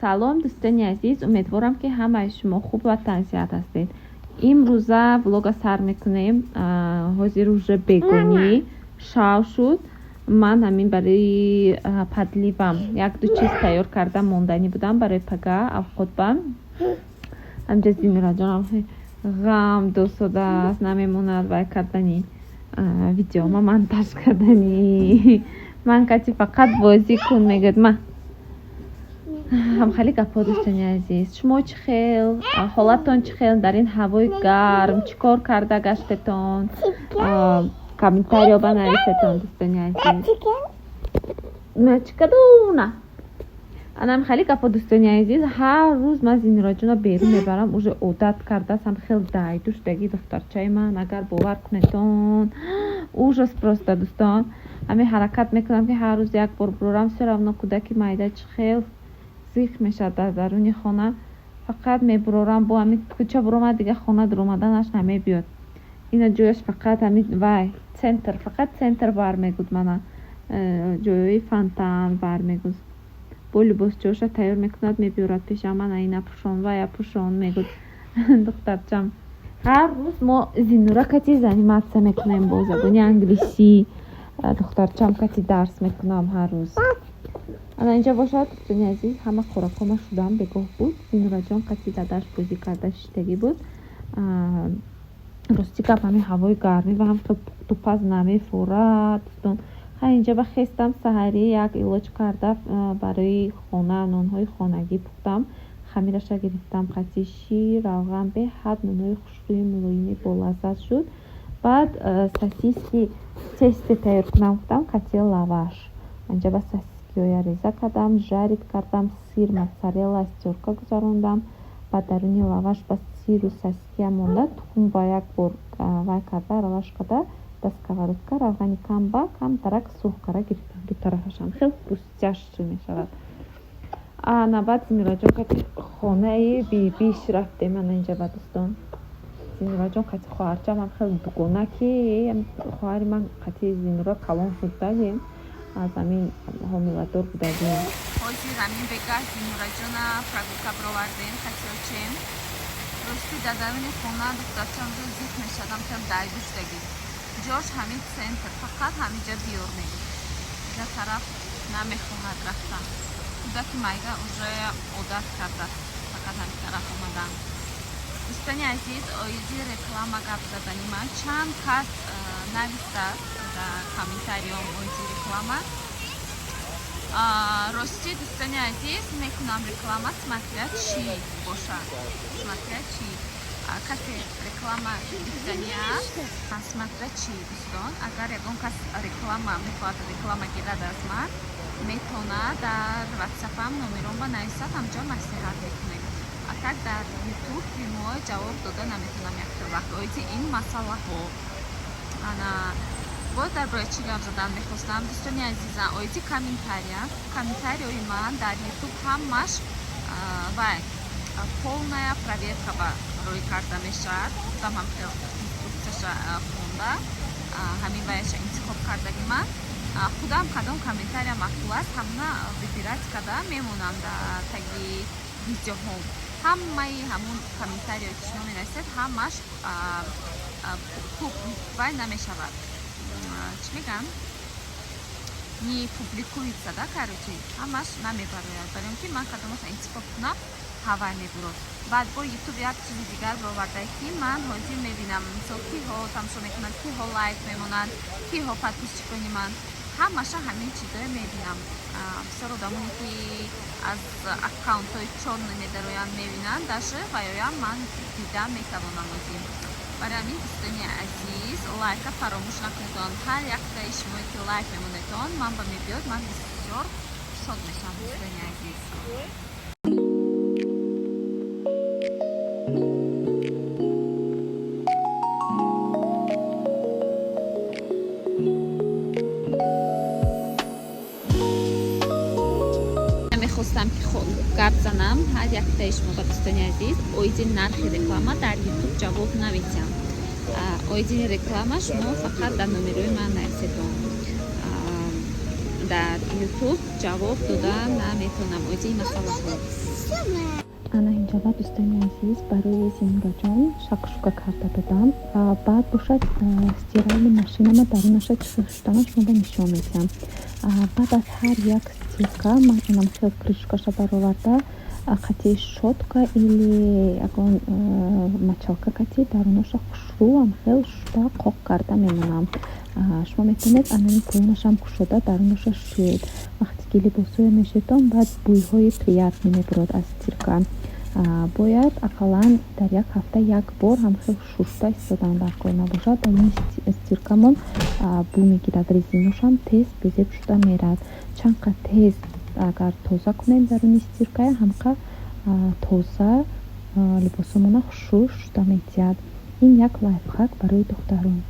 Салом, дӯстони азиз, умедворам, ки ҳамаи шумо хуб ва тансиҳат ҳастед. Имрӯза влога сар мекунем. Ҳозир уже бегонӣ шав шуд. Ман ҳамин барои подливам як-ду чиз тайёр карда монданӣ будам барои пага авқотба. Ҳамҷа Зинураҷонам ғам досодааст, намемонад вай кардани видеома монтаж кардани. Ман кати фақат бозӣ кун, мегӯяд. Ма ҳамхеле гапҳо, дӯстони азиз. Шумо чӣ хел, ҳолатон чӣ хел дар ин ҳавои гарм? Чӣ кор карда гаштетон? Комментариё банависетон, дӯстони азиз. Чӣ кадуна? Анам хеле гапҳо, дӯстони азиз. Ҳар рӯз ман Зинураҷонро берун мебарам, уже одат кардааст, ҳам хел дайду шудагӣ духтарчаи ман, агар бовар кунетон, ужас просто, дӯстон. Ҳамин ҳаракат мекунам, ки ҳар рӯз як бор бурорам, всё равно кӯдаки майда чӣ хел зиқ мешавад дар даруни хона. Фақат мебурорам, бо ҳамин кӯча буромад, дига хона дуромаданаш намебиёд. Ина ҷояш фақат ҳамин вай центр, фақат центр бар мегуд мана, ҷойҳои фонтан бар мегуд. Бо либосчиҳоша тайёр мекунад, мебиёрад пешам: мана ина пӯшон, вая пӯшон, мегуд духтарчам. Ҳар рӯз мо Зинура кати заниматься мекунем бо забони англисӣ. Духтарчам кати дарс мекунам ҳар рӯз. Ана инҷа бошад, дӯстони азиз, ҳама хӯрокҳома шудам, бегоҳ буд. Зинураҷон қати дадаш бозӣ карда шиштагӣ буд. Рости гап, ҳамин ҳавои гармӣ ва ҳам хел пухтупаз намефорад, дӯстон. Ха, инҷа ба хестам саҳарӣ, як илоҷ карда барои хона нонҳои хонагӣ пухтам. Хамираша гирифтам, қати шир, равған, беҳад нонҳои хушрӯи мулоими болаззат шуд. Баъд сосиски тесте тайёр кунам гуфтам, қати лаваш. Инҷа ба сосискиҳоя реза кардам, жарить кардам, сыр моцарелла аз тёрка гузарондам. Баъд даруни лаваш ба сиру сосиския монда, тухм ба як бор вай карда, аралаш карда, дар сковородка равғани кам ба камтарак сурх карда гирифтам. Ду тарафашам хел хрустящий мешавад. Ана баъд Зинураҷон қати хонаи бибиш рафтем. Ана инҷа ба, дӯстон, Зинураҷон қати хоҳарчаам хел дугона, ки хоҳари ман қати Зинура калон шудагем, аз ҳамин ҳомиладор будагем. Ҳозир ҳамин бегаҳ Зинураҷона прогулка бировардем қати очем. Рости, дар даруни хона духтарчам ҷо зиқ мешадам, хел дайду шудагӣ. Ҷош ҳамин центр, фақат ҳаминҷа биёр мегӯд, дигар тараф намехоҳад рафтан. Кӯдаки майда уже одат кардааст фақат ҳамин тараф омадан. Дӯстони азиз, оиди реклама гап задани ман чанд кас навистааст дар комментариём оиди реклама. Ростӣ, дӯстони азиз, мекунам реклама, смотря чӣ бошад, смотря чӣ. Касе реклама гирифтани аст, смотря чӣ, дӯстон. Агар ягон кас реклама мехоҳад, реклама гирад аз ман, метавонад дар ватсапам номером ба нависад, ҳамҷо маслиҳат мекунем. А так дар Ютуб прямой ҷавоб дода наметавонам якхел вақт оиди ин масъалаҳо. Ана боз дар бораи чӣ гап задан мехостам, дӯстони азизам? Оиди комментария. Комментариҳои ман дар Ютуб ҳамаш вай полная проверка ба рӯй карда мешавад. Худам ҳам хел инструкцияша хонда, ҳамин ваяша интихоб кардаги. Ман худам кадом комментария маъқул аст, ҳамона выбирать карда мемонам дар таги видеоҳом. Ҳамаи ҳамун комментариое ки шумо менависед, ҳамаш вай намешавад, чӣ мегӯям, не публикуется да, короче, ҳамаш намебарояд, барои он ки ман кадомаша интихоб кунам, ҳавай мебурод. Баъд бо Ютуб як чизи дигар бароварда, ки ман ҳозир мебинам, мисол, киҳо тамошо мекунанд, киҳо лайк мемонанд, киҳо подписчикони ман, ҳамаша ҳамин чизое мебинам. Бисёр одамоне ки аз аккаунтҳои чёрный медароянд, мебинанд даже, ваёям ман дида метавонам озим. Барои ҳамин, дӯстони азиз, лайка фаромӯш накунедон. Ҳар яктаи шумое ки лайк мемонедон, ман ба мебиёд, ман бисёр шод мешавам, дӯстони азиз. Мехостам ки гап занам ҳар яктаи шумо ба, дӯстони азиз, оиди нархи реклама дар Ютуб ҷавоб наметиҳам. Оиди реклама шумо фақат дар номерои ман нависедон. Дар Ютуб ҷавоб дода наметавонам оиди ин масъалаҳо. Ана инҷоба, дӯстони азиз, барои Зинураҷон шакшука карда додам ва баъд бошад, стиральный машинама дарунаша чӣ хел шуданаш шуморо нишон медиҳам. Баъд аз ҳар як стирка ман инам хел крышкаша бароварда, қати щётка или ягон мочалка кати дарунаша хушрӯам хел шуда қоқ карда мемонам. Шумо метавонед анами поёнашам кушода дарунаша шӯед. Вақте ки либосҳоя мешӯедон, баъд бӯйҳои приятный мебурад аз стирка. Бояд ақаллан дар як ҳафта як бор ҳамхел шушта истодан дар кор набошад, даруни стиркамон бӯ мегирад, резиношам тез безеб шуда меравад. Чанд қад тез агар тоза кунем даруни стиркая, ҳамқа тоза либосҳомона хушрӯ шуда метиҳад. Ин як лайфхак барои духтарон.